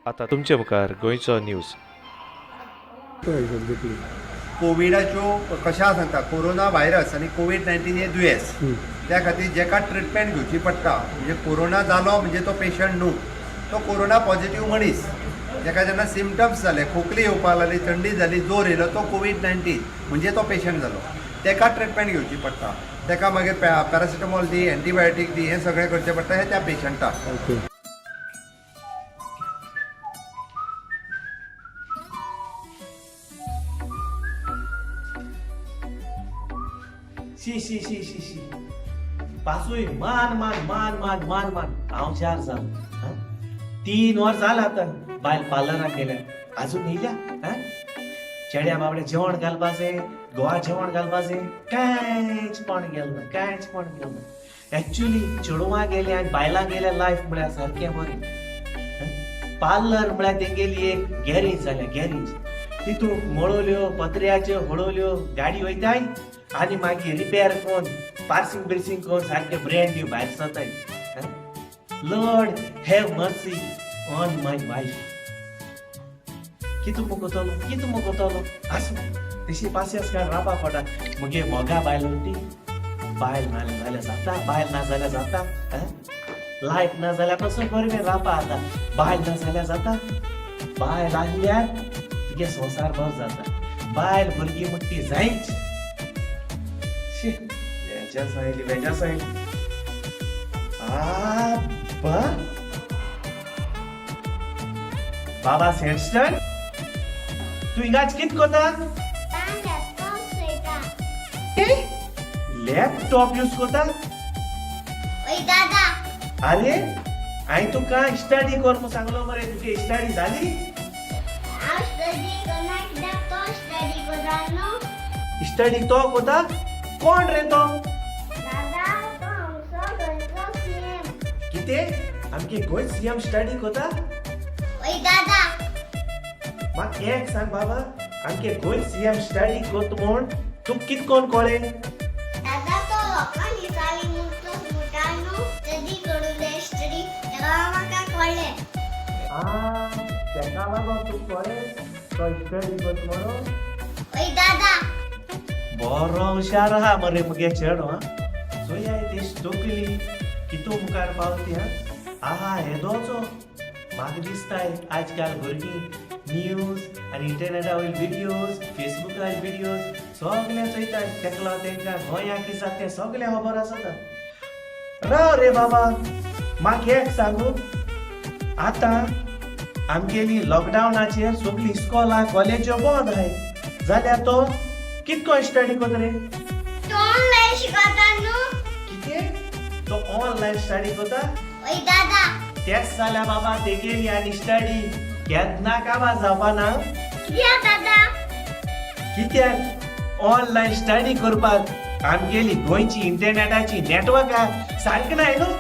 आतां तुमचे मुखार गोंयचो न्यूज. कोविडाच्यो कशें सांगता, कोरोना व्हायरस आनी कोवीड 19 हे दुयेंस, त्या खातीर जेका ट्रिटमेंट घेवची पडटा, म्हणजे कोरोना जालो म्हणजे तो पेशंट न्हू, तो कोरोना पॉझिटिव्ह मनीस जेका जेन्ना सिमटम्स जाले, खोकली येवपाक लागली, थंडी जाली, जोर येयलो, तो कोवीड 19 म्हणजे तो पेशंट जालो, तेका ट्रिटमेंट घेवची पडटा. तेका मागीर पॅरासिटामॉल दी, एंटीबायोटीक दी, हें सगळें करचें पडटा हें त्या पेशंटाक. ओके. शी शी शी शी शी, पासूय मान मान मान मान मान मान, हांव चार जालो. हा? 3 वर जालां आतां बायल पार्लराक गेल्या, अजून येयल्या. हा? चेड्या बाबड्या जेवण घालपाचें, गोवा जेवण घालपाचें, कांयच पण गेलें ना, कांयच पण गेलें ना. एक्चुली चेडवां गेल्या आनी बायलां गेल्या लायफ म्हळ्यार सारकें बरें. पार्लर म्हळ्यार तेंगेली एक गॅरेज जाल्या, गॅरेज. तितूंत मळोल्यो पत्र्याच्यो हळोल्यो गाडी वयताय आनी मागीर रिपेर करून पार्सिंग बिर्सिंग करून सारकें ब्रँड न्यू भायर सरताय. Lord have mercy on my wife. कितू मुकोतलो, कितू मुकोतलो, आसूं तशी पासियेंस काड रावपा पडटा. मुगे मोगा बायल ती बायल ना जाल्यार जाता, बायल ना जाल्यार जाता, लायफ ना जाल्यार पासून बरें रावपा आतां. बायल ना जाल्यार जाता, बायल आहल्यार तुगे संवसार बरो जाता. बायल भुरगीं म्हण ती जायच. शी, बेजास आयली, बेजास आयली. आब्बा बाबा सँडस्टन, तूं हिंगाच कित कोता? लॅपटॉप यूज कोता? दादा. अरे हांवें तुका स्टडी कर म्हूण सांगलो मरे, तुगे स्टडी जाली? हांव स्टडी करना कित्याक तो स्टडी करता न्हू. स्टडी तो कोता? कोण रे तो? दादा, तो आमचो गोंयचो सीएम. कितें, आमगे गोंय सीएम स्टडी कोता? ओय दादा. म्हाका एक सांग बाबा, आमगे गोंय सीएम स्टडी कोत म्हूण तुका कित कोण कळ्ळें? दादा, तो लोकांक दिसाली म्हूण तो म्हणटा न्हू स्टडी करूं जाय स्टडी, तेका म्हाका कळ्ळें. आ, तेका लागोन तुका कळ्ळें तो स्टडी कोत म्हणून? ओय दादा. बरो हुशार आहा मरे मुगे चेडो. हा, चोयाय ती तकली कितू मुखार पावती. हा आहा, हेदोचो म्हाका दिसताय आजकाल भुरगीं न्यूज आनी इंटरनेटा वयले व्हिडियोज, फेसबुका वयले व्हिडियोज सगळें चोयताय. तेका लागून तेंकां गोंया कितें जाता तें सगळें खबर आसता. राव रे बाबा, म्हाका एक सांगू, आतां आमगेली लॉकडावनाचेर सगळीं इस्कोलां कॉलेज्यो बंद आहाय, जाल्यार तो कितको स्टडी कोता रे? तो ऑनलायन शिकता न्हू. कितें, तो ऑनलायन स्टडी कोता? ओय दादा. तेच जाल्यार बाबा तेगेली आनी स्टडी केन्ना काबार जावपा ना. कित्याक दादा? कित्याक ऑनलायन स्टडी करपाक आमगेली गोंयची इंटरनेटाची नेटवर्कां सारकी नाय न्हू.